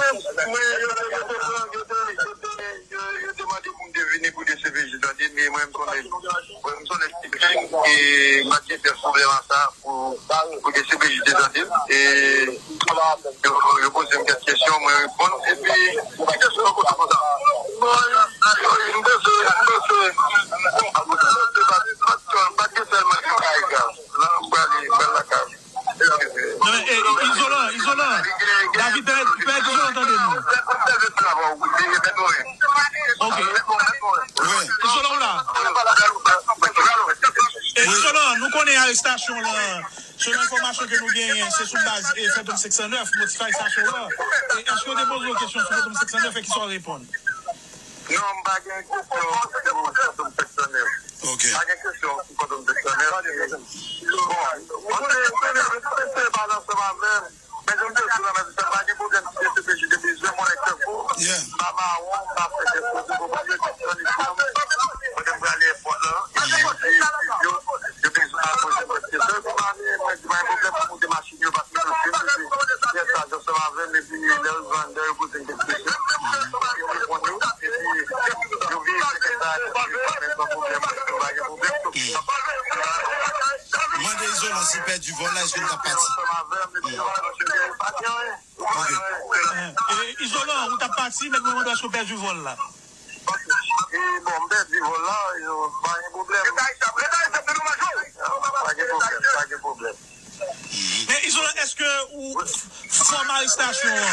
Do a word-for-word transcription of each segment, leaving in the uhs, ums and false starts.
Mwen, yo te, yo te pran, yo te, yo te, yo, yo te mande pou m te vini pou D C P J, tande, men mwen, m sonje, mwen, m sonje, e, m pa t gen pyès pwoblèm a sa pou, pou D C P J te tande m. E, yo, yo poze m kèk kesyon, mwen reponn. Epi, ki kesyon yo poze konsa? Bon, m panse, m panse, m panse, m pa t gen sèlman ki ka egal. Nan, m prale, m pral lakay. Non, e, e, Izolan, Izolan. David, pè, pè Izolan tande nou. Ok. Izolan, w la? E, Izolan, nou konnen arestasyon lan, selon enfòmasyon ke nou genyen, se sou baz, e, Fantom senk san nèf, motif arestasyon lan. E, èske yo te poze w kesyon sou Fantom senk san nèf e ki sa w reponn? Non, m pa gen kesyon sou Fantom senk san nèf. Ok. Pa gen kesyon sou Fantom senk san nèf. Bon, mwen te, mwen te, mwen te, mwen te pale ansanm avè l. Men jan m te di w la, men sa pa gen pwoblèm si D C P J te bezwen mwen nan Kafou. Yeah. M pa mawon, m pa fè kèk kote pou mwen, yo te pran li pou mwen. Mwen te prale èpòt la. Yo te di yo, yo bezwen apoze mwen. Se sèl pou mwen, mwen di pa gen pwoblèm pou moute machin yo, paske yo fin, epi yè sa, yo ansanm avè m, epi lè yo jwenn, lè yo poze m kèk kesyon, yo reponn yo, epi yo verifye kèk sa, epi yo pa gen pwoblèm, yo pa gen pwoblèm. Mande Izolan si l pèdi vòl la, èske l t ap pati? Ok. E, Izolan, ou t ap pati, men mwen mande èske w pèdi vòl la. E, bon, m pèdi vòl la, yo, pa gen pwoblèm. Pa gen pwoblèm, pa gen pwoblèm. Men Izolan, èske ou, fòm arestasyon an,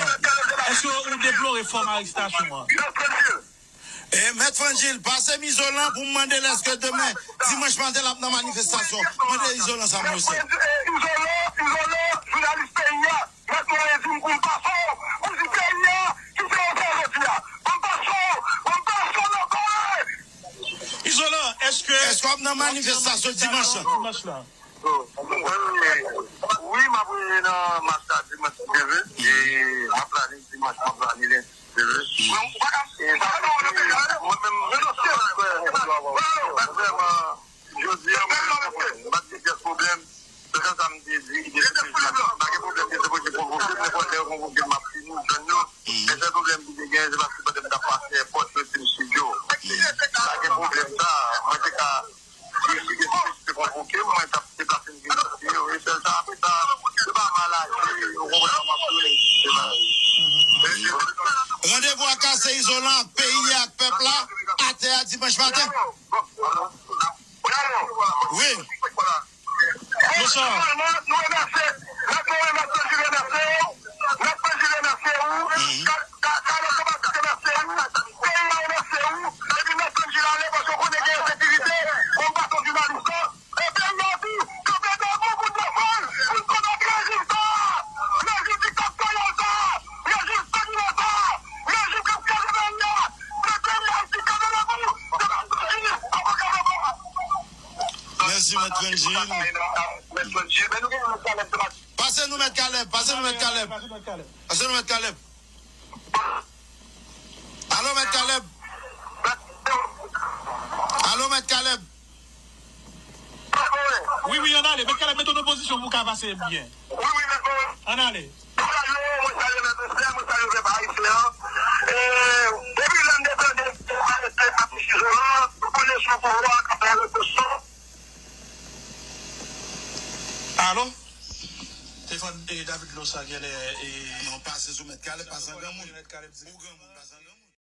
èske ou deplore fòm arestasyon an? E, Mèt Franjil, pase m Izolan pou m mande l èske demen, dimanch maten, l ap nan manifestasyon. Mande Izolan sa, mesye. Izolan, Izolan, jounalis peyi a, Mèt Moren di m pou m pase w, pou di peyi a, kite w fè jodi a. Pou m pase w, pou m pase w nan kò w. Izolan, èske... Èske w ap nan manifestasyon dimanch lan? Dimanch lan. Wi, m ap nan mach la dimanch ki vini. E m ap la ni dimanch, m ap la ni lendi ki vini. E sa ki di, mwen menm, vrèman, jodi a, mwen, m pa t gen pyès pwoblèm. Se sa m te di, pa gen pwoblèm, se pou yo konvoke m, nenpòt lè yo konvoke m, m ap vini jwenn yo. Men sèl pwoblèm ki te genyen, se paske pandan m t ap pase èpòt, yo di m si yo. Pa gen pwoblèm sa, mwen te ka, si, si, si te konvoke m, mwen t ap deplase m vin isit, yo. E sèl sa, apre sa, se pa mal aji, yo konprann sa m ap di, se pa. Randevou a kase, Izolan, ak peyi a, ak pèp la, atè a dimanch maten. Wi. Bonchwa. Finalman, nou remèsye, mèt nou remèsye, Jil remèsye w, mèt Jil remèsye w, Ka-, Ka-, Carlos Sabatis remèsye w, peyi a remèsye w, epi mèt Jil ale paske w konnen gen ensekirite, konba sou jounalis lan, e peyi a tou, kanpe debout pou n defann, pou n konbat rejim sa a, rejim diktatoriyal sa a, rejim sanginè sa a, rejim k ap kraze peyi a, se peyi Ayiti kanpe debout, se pa peyi avoka. Mèsi, Mèt Franjil. Pase nou, Mèt Kalèb. Pase nou, Mèt Kalèb. Pase nou, Mèt Kalèb. Alo, Mèt Kalèb. Alo, Mèt Kalèb. Wi, wi, ann ale. Mèt Kalèb, mete w nan pozisyon pou w ka pase byen. Wi, wi, mèt mwen. Ann ale. Mwen salye, mwen salye mèt Esther, mwen salye pèp ayisyen an. E, depi lè n te tande arete Patrice Izolan, nou konnen sou pouvwa k ap fè represyon. Alo? Telefòn, e, David Losa genlè, e, non, pase sou mèt Kalèb, pase an granmoun. Ou granmoun, pase an granmoun.